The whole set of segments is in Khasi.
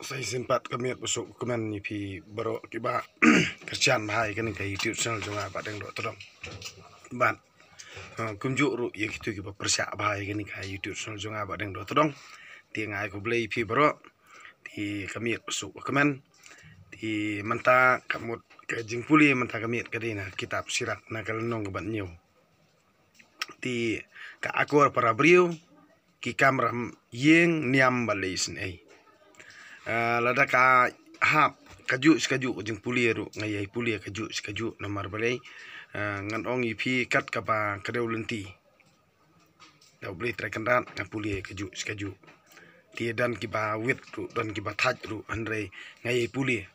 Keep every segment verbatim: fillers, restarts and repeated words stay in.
Sa shisien pat ka miet ba suk kmen ïa phi baroh kiba kyrshan bha ïa kane ka YouTube channel jong nga Bah Deng Doh Tdong. Bad, eh, kumjuh ruh ïa kito kiba pyrshah bha ïa kane ka YouTube channel jong nga Bah Deng Doh Tdong. Te nga ai khublei ïa phi baroh. Te ka miet ba suk kmen. Te mynta ka mut ka jingpule mynta ka miet ka dei na kitab Sirak na ka lynnong kaba hynñiew. Te ka akor para briew, ki kamram ïing niam ba lei sngewsih. Ah, lada ka hap kajuh shi kajuh ka jingpule ruh nga ïai pule kajuh shi kajuh namar balei, ah, ngan ong ïa phi kat kaba ka dei u lynti. Da U Blei Trai Kynrad nga pule kajuh shi kajuh. Te don kiba wit ruh, don kiba thait ruh, hynrei nga ïai pule.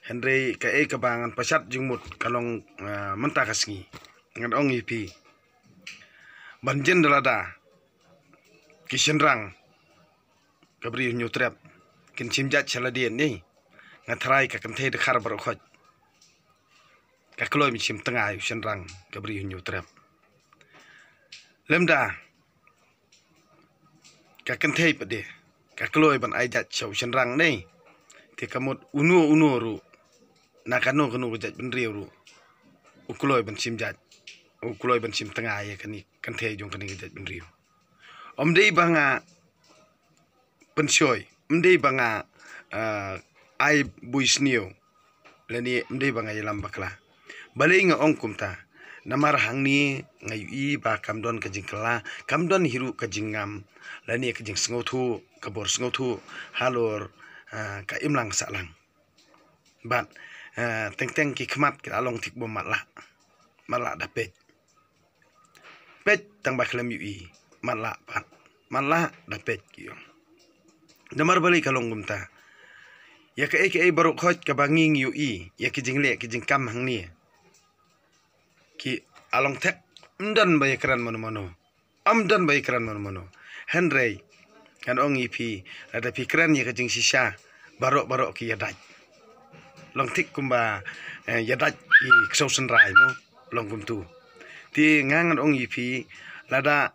Hynrei kaei kaba ngan pyrshah jingmut ka long, ah, mynta ka sngi. Ngan ong ïa phi. Ban jin da lada ki shynrang ka Bri u Hynñiewtrep kin shim jait sha lade ne, nga tharai ka kynthei dkhar baroh khoit ka kloi ban shim tnga ïa u shynrang ka Bri u Hynñiewtrep. Lymda ka kynthei pat de ka kloi ban ai jait sha u shynrang ne, te ka mut uno uno ruh, na kano kano ka jaitbynriew ruh, u kloi ban shim jait, u kloi ban shim tnga ïa kane ka kynthei jong kane ka jaitbynriew. Ym dei ba nga pynshoi, ym dei ba nga, ah, ai buisniew, lane ym dei ba nga ïalam bakla. Balei nga ong kumta? Namar hangne nga ïohi ba kam don ka jingkylla, kam don hi ruh ka jingngam, lane ka jingsngewthuh, ka bor sngewthuh halor, ah, ka imlang sahlang. Bad, ah, teng teng ki khmat ki la long thik bym matlah. Matlah da peit. Peit tang ba khlem ïohi. Matlah pat. Matlah da peit ki ong. Namar balei ka long kumta? Ïa kaei kaei baroh khoit kaba ngi ngi ïohi ïa ki jingleh ki jingkam hangne, ki la long thik, ym don ba ïakren mano mano. Ym don ba ïakren mano mano. Hynrei ngan ong ïa phi, lada phi kren ïa ka jingshisha, baroh baroh ki ïadait. Long thik kumba, eh, ïadait ki ksew synrai mo, long kumtu. Te nga ngan ong ïa phi, lada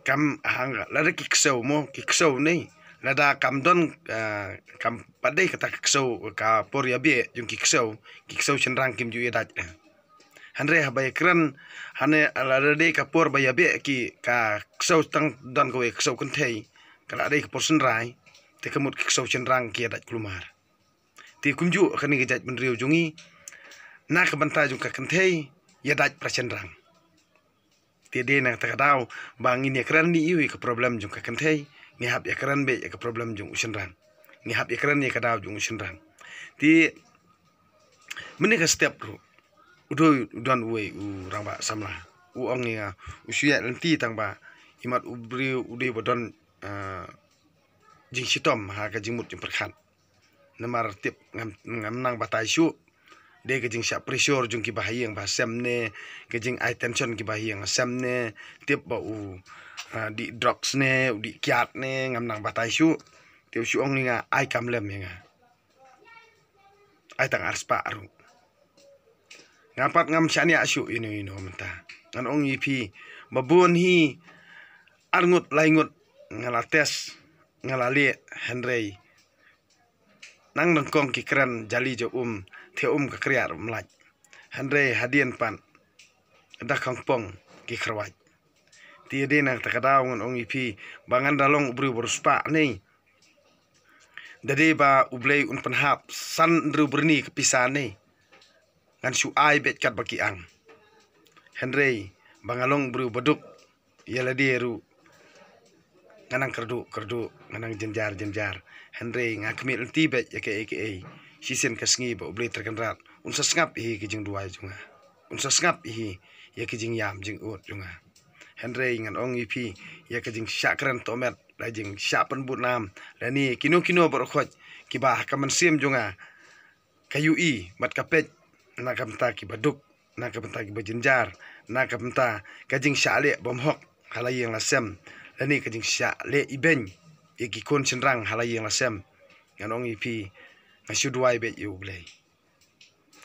kam hang, lada ki ksew mo, ki ksew ne, lada kam don, eh, kam pat dei kata ka ksew, ka por ïabieh jong ki ksew, ki ksew shynrang kim ju ïadait, eh. Hynrei haba ïakren, hane lada dei ka por ba ïabieh ki, ka ksew tang don kawei ka ksew kynthei, ka la dei ka por synrai, te ka mut ki ksew shynrang ki ïadait kulmar. Te kumjuh kane ka jaitbynriew jong ngi, na ka bynta jong ka kynthei, ïadait para shynrang. Te dei na kata ka daw ba ngin ïakren ïa ka problem jong ka kynthei, ngi hap ïakren beit ïa ka problem jong u shynrang. Ngi hap ïakren ïa ka daw jong u shynrang. Te mynne ka step ruh, u dei u don uwei u rangbah samla, u ong ïa nga, u shu ïaid lynti tang ba imat u briew u dei ba don, ah, jingshitom ha ka jingmut jingpyrkhat. Namar tip ngam, ngam nang batai shuh. Dei ka jingshah pressure jong kiba ha ïing ba ha sem ne, ka jingai tension kiba ha ïing ha sem ne, tip ba u, ah, dih drugs ne, u dih kiad ne, ngam nang batai shuh. Te u shu ong ïa nga, ai kam lem ïa nga. Ai tang arspah ruh. Nga pat ngam shaniah shuh ïa ino ino mynta. Ngan ong ïa phi, ba bun hi, arngut laingut nga la test, nga la leh, hynrei nang nyngkong ki kren jali ja um, te um ka kriah ruh ym lait. Hynrei hadien pat da khongpong ki khrwat. Te dei na kata ka daw ngan ong ïa phi, ba ngan da long u briew ba riewspah ne, da dei ba U Blei un pynhap san hynriew byrni ka pisa ne, ngan shu ai beit katba ki ang. Hynrei ba nga long u briew ba duk, ïa lade ruh nga nang kyrduh kyrduh, nga nang jynjar jynjar. Hynrei nga khmih lynti beit ïa kaei kaei. Shisien ka sngi ba U Blei Trai Kynrad un sa sngap ïa ki jingduwai jong nga, un sa sngap ïa ki jingïam jingud jong nga. Hynrei ngan ong ïa phi, ïa ka jingshah kren tohmet, la jingshah pynbud nam, lane kino kino baroh khoit kiba ha ka mynsiem jong nga ka ïohi bad ka peit, na ka bynta kiba duk, na ka bynta kiba jynjar, na ka bynta ka jingshah leh bymhok ha la ïing la sem, lane ka jingshah leh ibeiñ ïa ki khun shynrang ha la ïing la sem. Ngan ong ïa phi, nga shu duwai beit ïa U Blei.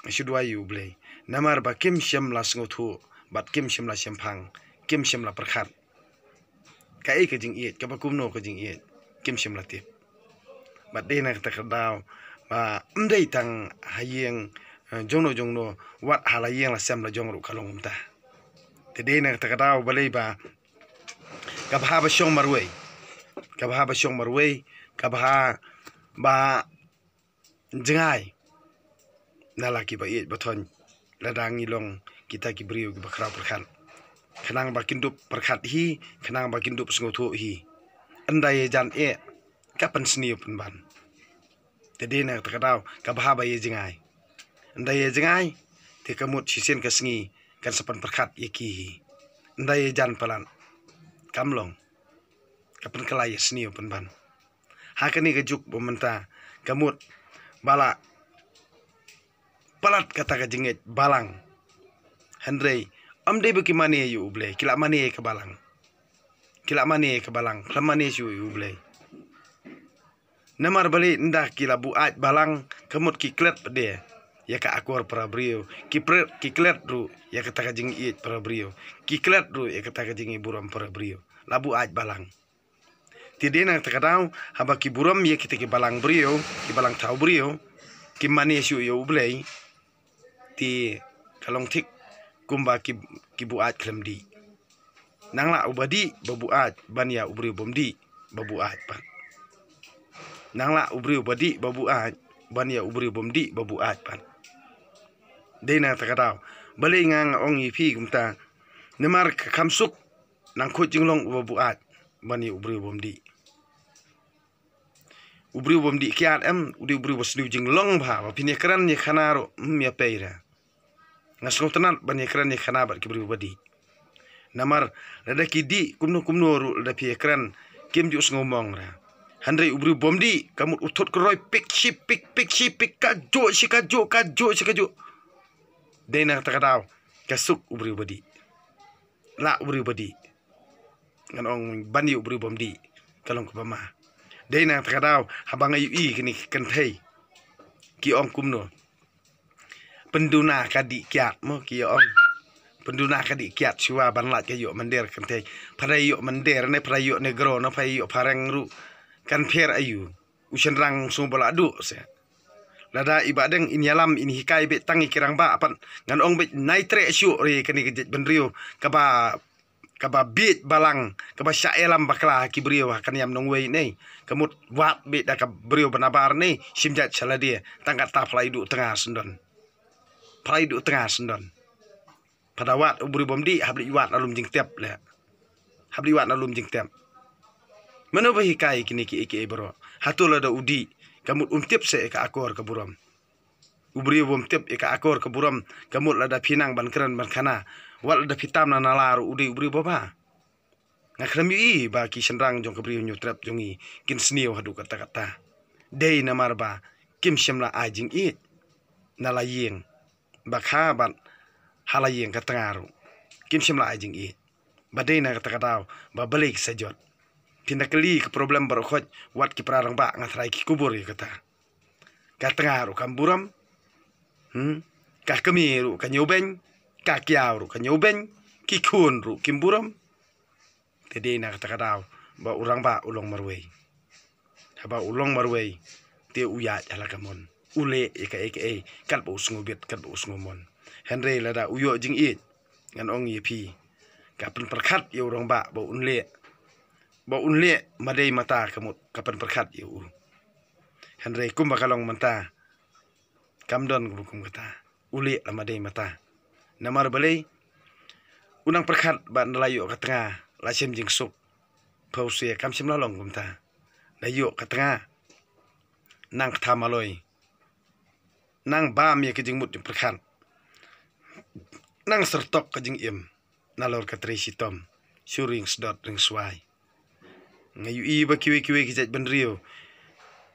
Nga shu duwai ïa U Blei. Namar ba kim shym la sngewthuh, bad kim shym la shemphang, kim shym la pyrkhat. Kaei ka jingïeit, kaba kumno ka jingïeit, kim shym la tip. Bad dei na kata ka daw ba ym dei tang ha ïing, eh, jongno jongno, wat ha la ïing la sem la jong ruh ka long kumta. Te dei na kata ka daw balei ba ka bha ba shong marwei, ka bha ba shong marwei, ka bha ba jngai na la ki ba ïeit ba thoiñ, lada ngi long kita ki briew ki ba khraw pyrkhat. Khnang ba kin dup pyrkhat hi, khnang ba kin dup sngewthuh hi. Ynda ïa jan eh, ka pynsniew pynban. Te dei na kata ka daw ka bha ba ïa jngai. Ynda ïa jngai, te ka mut shisien ka sngi kan sa pynpyrkhat ïa ki hi. Ynda ïa jan palat, kam long. Ka pynkylla ïa sniew pynban. Ha kane ka juk ba mynta, ka mut ba la palat kata ka jingngeit balang. Hynrei ym dei ba ki mane ïa U Blei, ki la mane ïa ka balang. Ki la mane ïa ka balang, ki la mane shuh ïa U Blei. Namar balei? Ynda ki la buaid balang, ka mut ki klet pat de ïa ka akor para briew, ki pret, ki klet ruh ïa kata ka jingïeit para briew, ki klet ruh ïa kata ka jingïeit burom para briew. La buaid balang. Te dei na kata ka daw, haba ki burom ïa kita ki balang briew, ki balang thaw briew, ki mane shuh ïa U Blei, te ka long thik kumba ki, ki buaid khlem dih. Nang lah uba dih ba buaid ban ïa u briew bym dih ba buaid pat. Nang lah u briew ba dih ba buaid ban ïa u briew bym dih ba buaid pat. Dei na kata ka daw balei nga nga ong ïa phi kumta, namar ka kham suk nang khuid jinglong uba buaid ban ïa u briew bym dih. U briew bym dih kiad em, u dei u briew ba sniew jinglong bha, ba phin ïa kren ïa khana ruh ym ïa pei re. Nga sngewtynnat ban ïa kren ïa khana bad ki briew ba dih. Namar lada ki dih kumno kumno ruh, lada phi ïa kren kim ju sngew mong re. Hynrei u briew bym dih ka mut u thut ka roi pik shi pik, pik shi pik, ka juh shi ka juh, ka juh shi ka juh. Dei na kata ka daw ka suk u briew ba dih. Lah u briew ba dih. Ngan ong ban ïa u briew bym dih ka long kaba ma. Dei na kata ka daw haba nga ïohi kine ki kynthei ki ong kumno, pynduna ka dih kiad mo, ki ong pynduna ka dih kiad shuwa ban lait ka ïoh mynder. Kynthei, pha dei ïoh mynder ne pha dei ïoh negro ne pha ïoh phareng ruh, kan pher aïu? U shynrang sngewbha la duh se. Lada i Bahdeng in ïalam in hikai beit tang ïa ki rangbah pat, ngan ong beit nai treh shuh re kane ka jaitbynriew kaba, kaba bieit balang, kaba shah ïalam bakla ha ki briew ha ka niam nongwei ne. Ka mut wad beit da ka briew ba nabar ne, shim jait sha lade, tang kata pha la ïoh duh tnga syndon. Pha la ïoh duh tnga syndon. Pha da wad u briew bym dih, hap leit wad na lum jingtep leh. Hap leit wad na lum jingtep. Mano ba hikai kine kiei kiei baroh? Hato lada u dih ka mut um tip seh ïa ka akor ka burom? U briew bym tip ïa ka akor ka burom, ka mut lada phi nang ban kren ban khana, wat lada phi tam na nala ruh u dei u briew ba bha. Nga khlem ïohi ba ki shynrang jong ka Bri Hynñiewtrep jong ngi kin sniew haduh katta katta. Dei namar ba kim shym la ai jingïeit na la ïing ba kha bad ha la ïing ka tnga ruh. Kim shym la ai jingïeit. Ba dei na kata ka daw ba balei ki sa jot. Phin da kylli ka problem baroh khoit, wat ki para rangbah nga tharai ki kubur ïa kata. Ka tnga ruh kam burom. Hmm? Ka kmie ruh ka ñiewbeiñ, ka kiaw ruh ka ñiewbeiñ, ki khun ruh kim burom. Te dei na kata ka daw ba u rangbah u long marwei. Haba u long marwei te u ïaid ha la ka mon, u leh ïa kaei kaei katba u sngewbit katba u sngewmon. Hynrei lada u ïoh jingïeit, ngan ong ïa phi, ka pynpyrkhat ïa u rangbah ba un leh, ba un leh madei mata ka mut ka pynpyrkhat ïa u. Hynrei kumba ka long mynta, kam don kumba kum kata. U leh la madei mata. Namar balei? U nang pyrkhat ba ynda la ïoh ka tnga la shem jingsuk. Pha u se kam shym la long kumta. Da ïoh ka tnga, nang kata maloi, nang bam ïa ka jingmut jingpyrkhat, nang syrtok ka jingim nalor ka trei shitom, shu ring sdot ring swai. Nga ïohi ba kiwei kiwei ki jaitbynriew,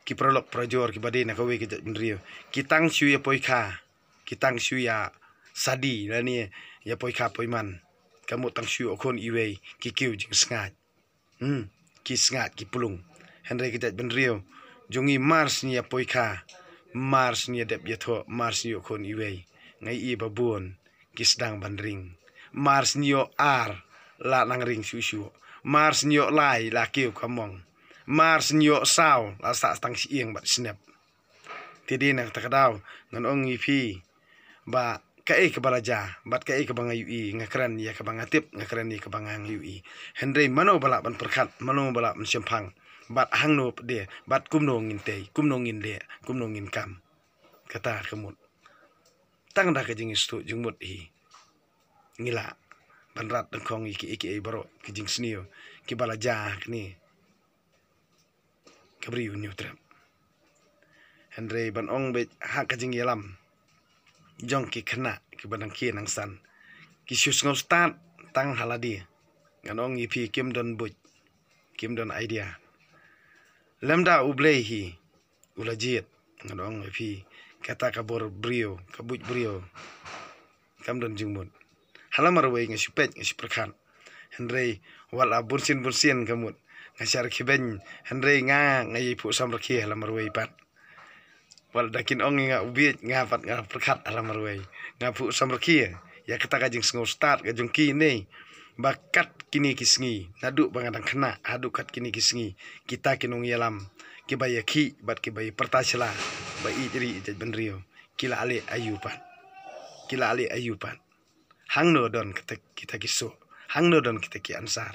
ki paralok parajor kiba dei na kawei ka jaitbynriew, ki tang shu ïa poikha, ki tang shu ïa sadi lane ïa poikha poiman. Ka mut tang shu ïoh khun iwei ki kiew jingsngaid. Hmm, ki sngaid ki plung. Hynrei ka jaitbynriew jong ngi mar shu ïa poikha, mar shu ïa dep ïa thoh, mar shu ïoh khun iwei, nga ïohi ba bun ki sdang ban ring. Mar shu ïoh ar la nang ring shuh shuh. Mar shu ïoh lai la kiew ka mong. Mar sien ïoh saw la sah tang shi ïing bad shnep. Te dei na kata ka daw ngan ong ïa phi ba kaei kaba la jia bad kaei kaba nga ïohi, nga kren ïa kaba nga tip, nga kren ïa kaba nga ïohi. Hynrei mano ba lah ban pyrkhat, mano ba lah ban shemphang bad hangno pat de bad kumno ngin tei, kumno ngin leh, kumno ngin kam. Kata ka mut tang da ka jingïastuh jingmut hi ngi lah ban rat dengkhong ïa kiei kiei baroh ki jingsniew kiba la jia ha kane ka Bri u Hynñiewtrep. Hynrei ban ong beit ha ka jingïalam jong ki khynnah kiba nang khie nang san, ki shu sngew stad tang ha lade. Ngan ong ïa phi kim don buit, kim don idea. Lymda U Blei hi u la jied, ngan ong ïa phi, kata ka bor briew, ka buit briew kam don jingmut. Ha la marwei nga shu peit, nga shu pyrkhat. Hynrei wat la bun sien bun sien ka mut nga shah rkhie beiñ, hynrei nga, nga ïai phuh sam rkhie ha la marwei pat. Wat da kin ong ïa nga u bieit, nga pat nga pyrkhat ha la marwei. Nga phuh sam rkhie ïa kata ka jingsngew stad ka jong kine ba kat kine ki sngi, naduh ba nga dang khynnah haduh kat kine ki sngi, kita ki nongïalam kiba ïakhih bad kiba ïapyrta sla, ba ïeit ri ïeit jaitbynriew, ki la leh aïu pat? Ki la leh aïu pat? Hangno don kita, kita ki soh? Hangno don kita ki answer?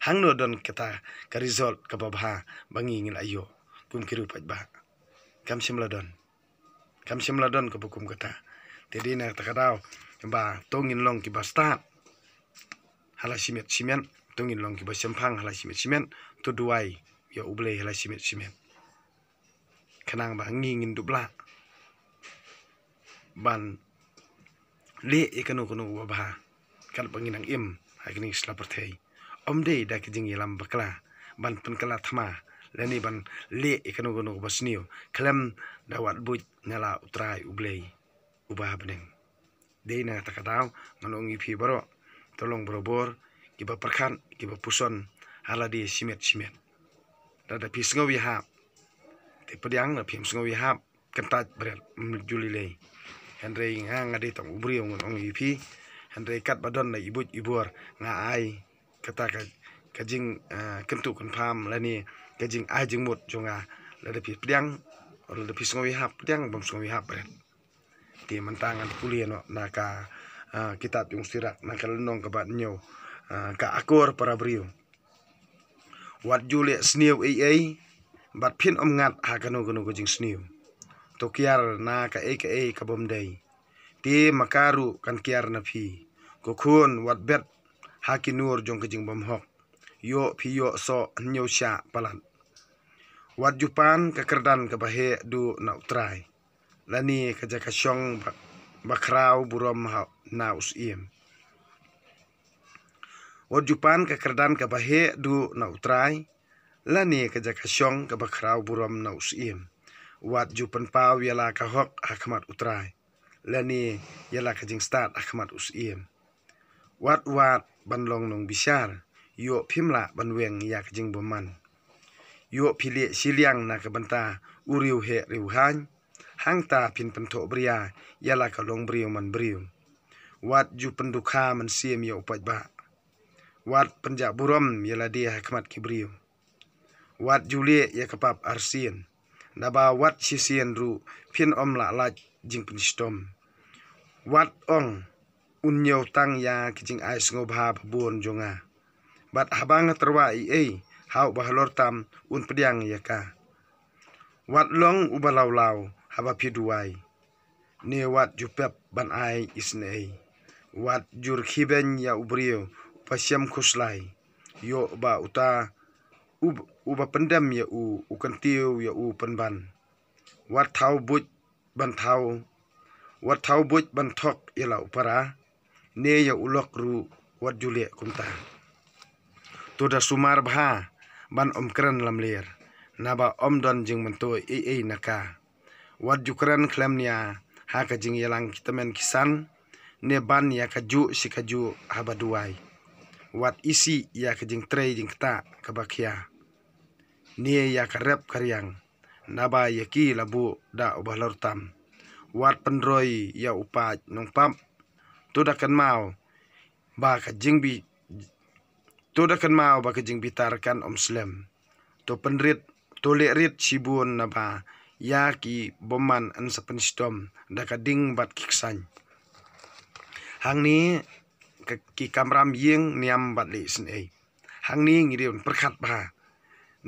Hangno don kita ka result kaba bha ba ngi ngi la ïoh kum ki riew paidbah? Kam shym la don. Kam shym la don kaba kum kata. Te dei na kata ka daw ba to ngin long kiba stad ha la shimet shimet, to ngin long kiba shemphang ha la shimet shimet, to duwai ïa U Blei ha la shimet shimet, khnang ba ngi ngin dup lah ban leh ïa kano kano kaba bha katba ngi nang im ha kane ka sla pyrthei. Ym dei da ka jingïalam bakla ban pynkylla thma lane ban leh ïa kano kano kaba sniew khlem da wad buit na la U Trai U Blei uba ha bneng. Dei na kata ka daw ngan ong ïa phi baroh, to long barabor kiba pyrkhat, kiba puson ha lade shimet shimet. Lada phi sngew ïahap, te pdiang, lada phim sngew ïahap, kyntait bret, ym ju lei lei. Hynrei nga, nga dei tang u briew, ngan ong ïa phi. Hynrei katba don la i buit i bor, nga ai kata ka, ka jing, eh, kyntu kynpham lane ka jingai jingmut jong nga. Lada phi pdiang, lada phi sngew ïahap pdiang, bym sngew ïahap bret. Te mynta ngan pule noh na ka, eh, kitab jong u Sirak, na ka lynnong kaba hynñiew, eh, ka akor para briew. Wat ju leh sniew ei ei bad phin ym ngat ha kano kano ka jingsniew. To kiar na kaei kaei ka bym dei, te ma ka ruh kan kiar na phi. Ko khun, wat bet ha ki nur jong ka jingbymhok, ïoh phi ïoh soh hynñiew shah palat. Wat ju pan ka kyrdan kaba heh duh na U Trai, lane ka jaka shong ba, ba khraw burom ha, na u syiem. Wat ju pan ka kyrdan kaba heh duh na U Trai, lane ka jaka shong kaba khraw burom na u syiem. Wat ju pynpaw ïa la ka hok ha khmat U Trai, lane ïa la ka jingstad ha khmat u syiem. Wat wad ban long nongbishar, ïoh phim lah ban weng ïa ka jingbymman. Ïoh phi leh shiliang na ka bynta u riewheh riewhaiñ, hangta phin pynthohbria ïa la ka longbriew manbriew. Wat ju pyndukha mynsiem ïa u paidbah. Wat pynjah burom ïa lade ha khmat ki briew. Wat ju leh ïa ka pap arsien, naba wat shisien ruh phin ym lah lait jingpynshitom. Wat ong, un ñiew tang ïa ki jingai sngewbha babun jong nga, bad haba nga tyrwa ei ei ha u bahalor tam, un pdiang ïa ka. Wat long uba lawlaw haba phi duwai, ne wat ju pep ban ai isynei. Wat ju rkhie beiñ ïa u briew uba shem khuslai, ïoh ba uta u, uba pyndem ïa u, u kyntiew ïa u pynban. Wat thaw buit ban thaw, wat thaw buit ban thok ïa la u para, ne ïa u lok ruh wat ju leh kumta. To da sumar bha ban ym kren lamler, naba ym don jingmyntoi ei ei na ka. Wat ju kren khlem nia ha ka jingïalang ki tymmen ki san, ne ban ïa kajuh shi kajuh haba duwai. Wat isih ïa ka jingtrei jingktah kaba khia, ne ïa ka rep ka riang, naba ïa ki la buh da u bahalor tam. Wat pynroi ïa u paid nongpap. To da kynmaw ba ka jingbi, to da kynmaw ba ka jingbitar kan ym slem. To pynrit, to leh rit shibun naba ïa ki bymman yn sa pynshitom da ka ding bad ki ksain. Hangne ka, ki kamram ïing niam bad leh isynei. Hangne ngi dei ban pyrkhat bha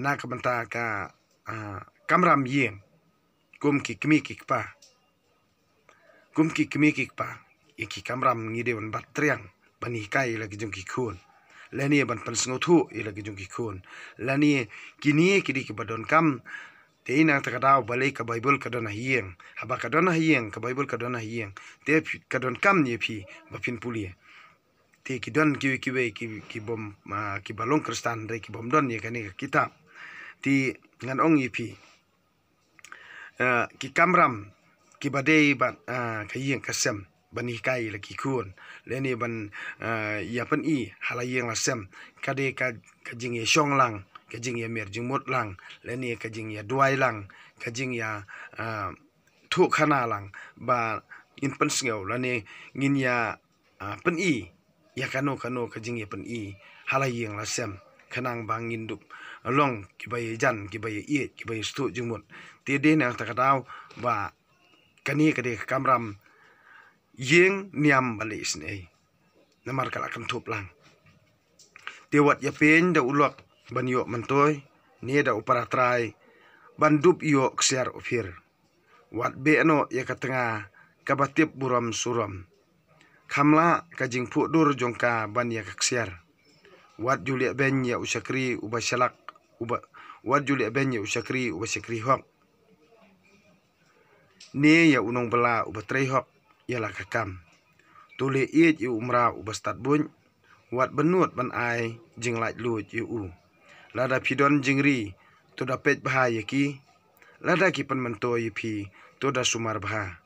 na ka bynta ka, ah, kamram ïing kum ki kmie ki kpa. Kum ki kmie ki kpa, ïa ki kamram ngi dei ban bat triang ban hikai ïa la ki jong ki khun, lane ban pynsngewthuh ïa la ki jong ki khun, lane kine ki dei kiba donkam. Te nangta ka daw balei ka Baibl ka don ha ïing? Haba ka don ha ïing, ka Baibl ka don ha ïing, te phi, ka donkam ïa phi ba phin pule. Te ki don kiwei kiwei ki, ki bym, ah, kiba long Khristan hynrei ki bym don ïa kane ka kitab. Te ngan ong ïa phi, eh, ki kamram kiba dei bad, eh, ka ïing ka sem ban hikai la ki khun, lane ban, eh, ïa pyni ha la ïing la sem, ka dei ka, ka jingïashong lang, ka jingïamir jingmut lang, lane ka jingïaduwai lang, ka jingïa, eh, thuh khana lang ba ngin pynsngew lane ngin ïa, ah, pyni ïa kano kano ka jingïapyni ha la ïing la sem, khnang ba ngin dup long kiba ïajan, kiba ïaieit, kiba ïasngewthuh jingmut. Te dei nangta ka daw ba kane ka dei ka kamram ïing niam bad leh isynei. Namar ka la kynthup lang. Te wat ïapeiñ da u lok ban ïoh myntoi, ne da u para trai ban dup ïoh ksiar u phir. Wat beh noh ïa ka tnga kaba tip burom surom. Kham lah ka jingphuh dur jong ka ban ïa ka ksiar. Wat ju leh beiñ ïa u shakri uba shalak, uba, wat ju leh beiñ ïa u shakri uba shakri hok, ne ïa u nongbylla uba trei hok ïa la ka kam. To leh ïeit ïa u mraw uba stad buit, wat bynnud ban ai jinglaitluid ïa u. Lada phi don jingri, to da peit bha ïa ki. Lada ki pynmyntoi ïa phi, to da sumar bha.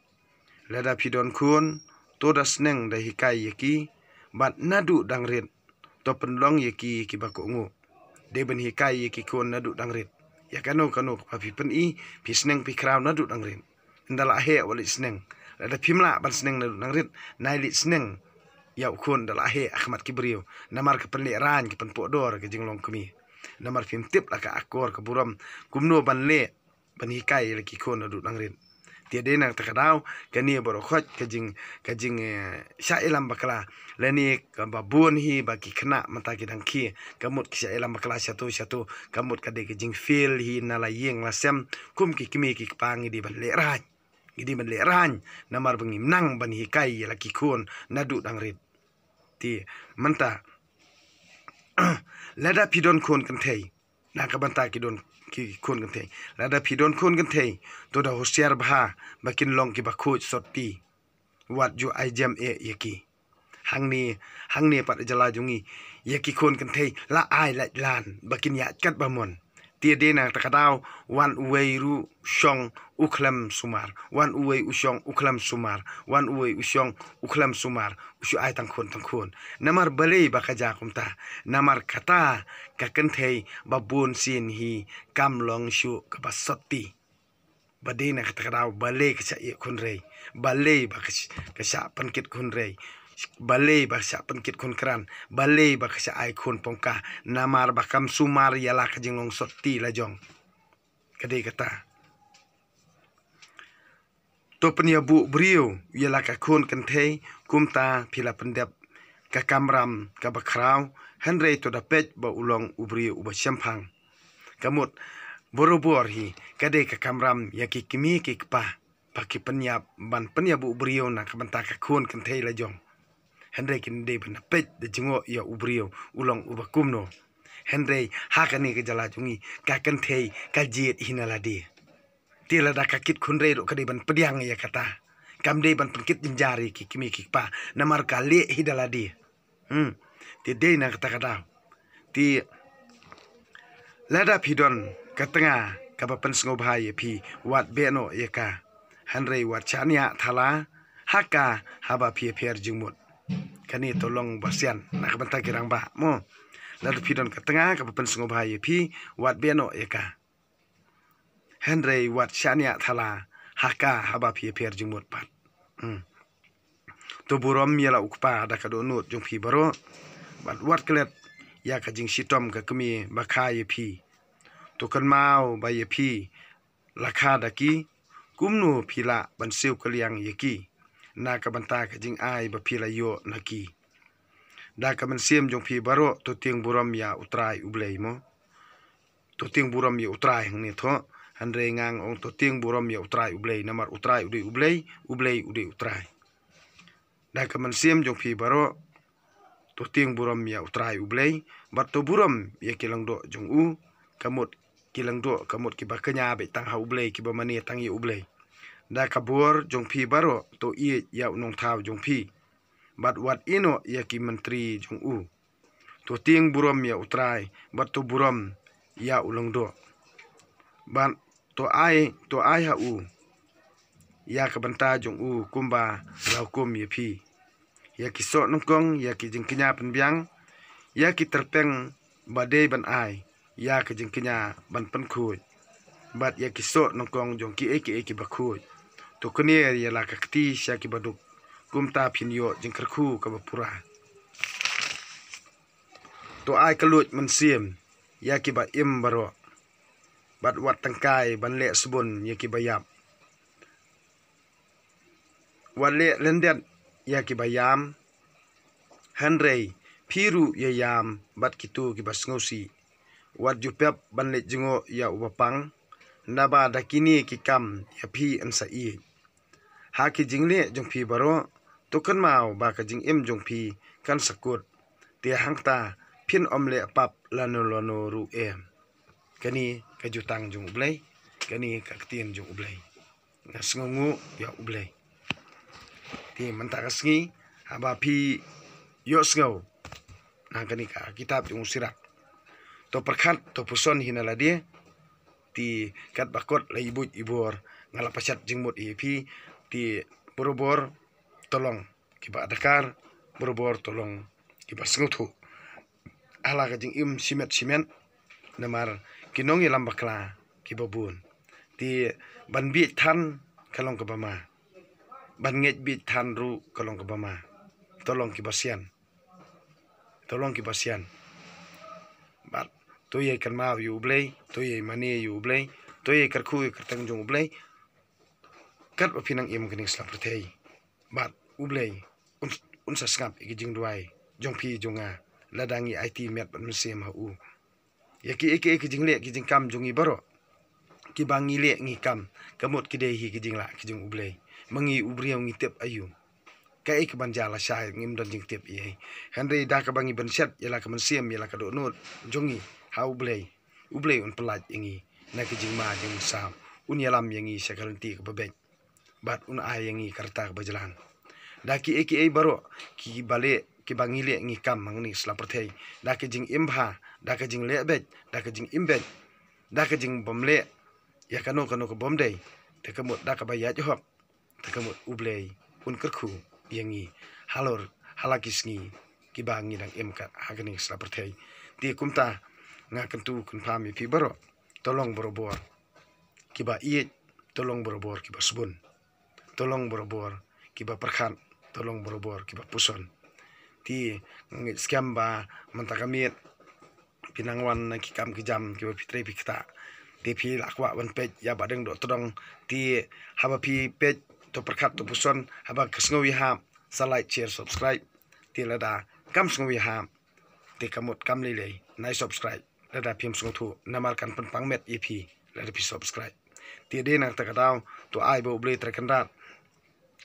Lada phi don khun, to da sneng da hikai ïa ki, bad naduh dang rit to pynlong ïa ki kiba kohnguh. Dei ban hikai ïa ki khun naduh dang rit. Ïa kano kano kaba phi pyni, phi sneng phi khraw naduh dang rit. Ynda la heh wat leit sneng. Lada phim lah ban sneng naduh dang rit, nai leit sneng ïa u khun da la heh ha khmat ki briew. Namar ka pynlehraiñ, ka pynpohdor ka jinglong kmie. Namar phim tip la ka akor ka burom kumno ban leh ban hikai ïa la ki khun naduh dang rit. Te dei nangta ka daw kane baroh khoit ka jing, ka jing, eh, shah ïalam bakla lane kaba bun hi ba ki khynnah mynta ki dang khie, ka mut ki shah ïalam bakla shato shato, ka mut ka dei ka jingfail hi na la ïing la sem. Kum ki kmie ki kpa ngi dei ban lehraiñ, ngi dei ban lehraiñ namar ba ngim nang ban hikai ïa la ki khun naduh dang rit. Te mynta lada phi don khun kynthei, na ka bynta ki don ki khun kynthei, lada phi don khun kynthei, to da husiar bha ba kin long kiba khuid sotti. Wat ju ai jem eh ïa ki. Hangne, hangne pat jylla jong ngi, ïa ki khun kynthei la ai lait lan ba kin ïaid katba mon. Te dei nangta ka daw, wan uwei ruh shong u khlem sumar, wan uwei u shong u khlem sumar, wan uwei u shong u khlem sumar, u shu ai tang khun tang khun. Namar balei ba ka jia kumta? Namar kata ka kynthei ba bun sien hi kam long shuh kaba sotti. Ba dei na kata ka daw balei ka shah ïeh khun rei, balei ba ka sh-, ka shah pynkit khun rei, balei ba ka shah pynkit khun kran, balei ba ka shah ai khun pongka? Namar ba kam sumar ïa la ka jinglong sotti la jong. Ka dei kata. To pynïabuh briew ïa la ka khun kynthei, kumta phi la pyndep ka kamram kaba khraw, hynrei to da peit ba u long u briew uba shemphang. Ka mut, borobor hi ka dei ka kamram ïa ki kmie ki kpa ba ki pynïap ban pynïabuh briew na ka bynta ka khun kynthei la jong. Hynrei kin dei ban da peit da jngoh ïa u briew u long uba kumno. Hynrei ha kane ka jylla jong ngi, ka kynthei ka jied hi na lade. Te lada ka kit khun rei ruh ka dei ban pdiang ïa kata. Kam dei ban pynkit jynjar ïa ki kmie ki kpa namar ka leh hi da lade. Hmm. Te dei na kata ka daw. Te lada phi don ka tnga kaba pynsngewbha ïa phi, wat beh noh ïa ka. Hynrei wat shaniah thala ha ka haba phi ïapher jingmut. Kane to long ba sian na ka bynta ki rangbah mo. Lada phi don ka tnga kaba pynsngewbha ïa phi, wat beh noh ïa ka. Hynrei wat shaniah thala ha ka haba phi ïapher jingmut pat. Hmm. To burom ïa la u kpa da ka dohnud jong phi baroh. Bad wat klet ïa ka jingshitom ka kmie ba kha ïa phi. To To kynmaw ba ïa phi la kha da ki, kumno phi lah ban siew kylliang ïa ki na ka bynta ka jingai ba phi la ïoh na ki. Da ka mynsiem jong phi baroh to tieng burom ïa U Trai U Blei mo. To tieng burom ïa U Trai hangne thoh. Hynrei nga ong to tieng burom ïa U Trai U Blei, namar U Trai u dei U Blei, U Blei u dei U Trai. Da ka mynsiem jong phi baroh to tieng burom ïa U Trai U Blei, bad to burom ïa ki lyngdoh jong u, ka mut ki lyngdoh, ka mut kiba kñia beit tang ha U Blei, kiba mane tang ïa U Blei. Da ka bor jong phi baroh to ïeit ïa u nongthaw jong phi, bad wat ïehnoh ïa ki myntri jong u. To tieng burom ïa U Trai, bad to burom ïa u lyngdoh. Bad to ai, to ai ha u ïa ka bynta jong u kumba la hukum ïa phi. Ïa ki soh nyngkong, ïa ki jingkñia pynbiang, ïa ki tyrpeng ba dei ban ai, ïa ka jingkñia ban pynkhuid, bad ïa ki soh nyngkong jong kiei kiei kiba khuid. To knieh ïa la ka kti sha kiba duk, kumta phin ïoh jingkyrkhu kaba pura. To ai ka luid mynsiem ïa kiba im baroh, bad wat tyngkai ban leh sbun ïa kiba ïap. Wat leh lyndet ïa kiba ïam, hynrei phi ruh ïa ïam bad kito kiba sngewsih. Wat ju pep ban leit jngoh ïa uba pang, naba da kine ki kam ïa phi yn sa ïeit. Ha ki jingleh jong phi baroh to kynmaw ba ka jingim jong phi kan sa kut. Te hangta phin ym leh pap lano lano ruh em. Kane ka jutang jong U Blei, kane ka ktien jong U Blei. Nga sngewnguh ïa U Blei. Te mynta ka sngi haba phi ïohsngew na kane ka kitab jong u Sirak, to pyrkhat, to puson hi na lade. Te katba kot la ibuit ibor, nga la pashat jingmut ïa phi. Te borabor to long kiba adkar, borabor to long kiba sngewthuh ha la ka jingim shimet shimet. Namar ki nongïalam bakla kiba bun. Te ban bieit than ka long kaba ma, ban ngeit bieit than ruh ka long kaba ma. To long kiba sian, to long kiba sian. Bad to ïai kynmaw ïa U Blei, to ïai mane ïa U Blei, to ïai kyrkhu ïa ka kyrteng jong U Blei. Katba phi nang im ha kane ka sla pyrthei, bad U Blei un, un sa sngap ïa ki jingduwai jong phi jong nga, lada ngi aiti met bad mynsiem ha u. Ïa kiei kiei ki jingleh ki jingkam jong ngi baroh, kiba ngi leh ngi kam, ka mut ki dei hi ki jinglah ki jong U Blei. Ma ngi u briew ngi tip aïu. Kaei kaban jia lashai ngim don jingtip ei ei. Hynrei da kaba ngi bynshet ïa la ka mynsiem, ïa la ka dohnud jong ngi ha U Blei, U Blei un pyllait ïa ngi na ki jingma jingsaw. Un ïalam ïa ngi sha ka lynti kaba beit, bad un ai ïa ngi ka rta kaba jlan. Da kiei kiei baroh kiba leh, kiba ngi leh ngi kam ha kane ka sla pyrthei, da ka jingim bha, da ka jingleh beit, da ka jingim beit, da ka jingbym leh ïa kano kano ka bym dei, te ka mut da kaba ïaid hok, te ka mut U Blei un kyrkhu ïa ngi halor ha la ki sngi kiba ngi dang im ka ha kane ka sla pyrthei. Te kumta nga kyntu kynpham ïa phi baroh, to long borabor kiba ïeit, to long borabor kiba sbun, to long borabor kiba pyrkhat, to long borabor kiba puson. Te nga ngeit skhem ba mynta ka miet phi nang wan na ki kam ki jam kiba phi trei phi ktah. Te phi lah kwah ban peit ïa Bahdeng Dohtdong. Te haba phi peit, to pyrkhat, to puson, haba ka sngew ïahap sa like, share, subscribe. Te lada kam sngew ïahap, te ka mut kam lei lei, nai subscribe lada phim sngewthuh, namar kan pynpang met ïa phi lada phi subscribe. Te dei na kata ka daw, to ai ba U Blei Trai Kynrad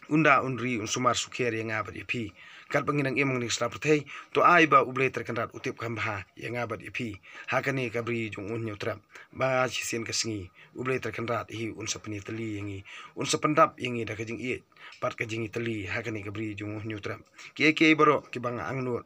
un da un ri un sumar sukher ïa nga bad ïa phi. Katba ngi nang im ha kane ka sla pyrthei, to ai ba U Blei Trai Kynrad u tip kham bha ïa nga bad ïa phi ha kane ka bri jong U Hynñiewtrep, ba shisien ka sngi U Blei Trai Kynrad hi un sa pynïatylli ïa ngi, un sa pyndap ïa ngi da ka jingïeit bad ka jingïatylli ha kane ka bri jong U Hynñiewtrep. Kiei kiei baroh kiba nga angnud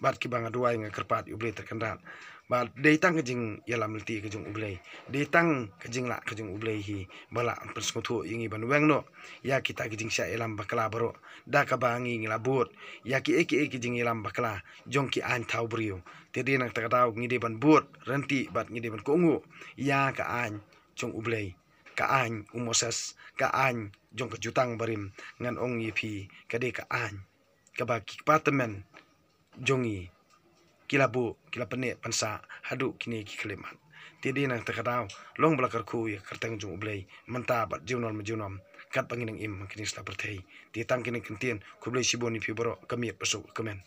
bad kiba nga duwai, nga kyrpad ïa U Blei Trai Kynrad. Bad dei tang ka jingïalam lynti ka jong U Blei, dei tang ka jinglah ka jong U Blei hi ba lah pynsngewthuh ïa ngi ban weng noh ïa kita ki jingshah ïalam bakla baroh. Da kaba ngi, ngi la bud ïa kiei kiei ki jingïalam bakla jong ki aiñ thaw briew. Te dei na kata ka daw ngi dei ban bud ryntih bad ngi dei ban kohnguh ïa ka aiñ jong U Blei, ka aiñ u Moses, ka aiñ jong ka Jutang Barim. Ngan ong ïa phi, ka dei ka aiñ kaba ki kpa tymmen jong ngi ki la buh, ki la pynneh pynsah haduh kine ki khyllipmat. Te dei na kata ka daw long ba la kyrkhu ïa ka kyrteng jong U Blei mynta bad junom junom, katba ngin nang im ha kine ki sla pyrthei. Te tang kine ki ktien, khublei shibun ïa phi baroh, ka miet ba suk ka men.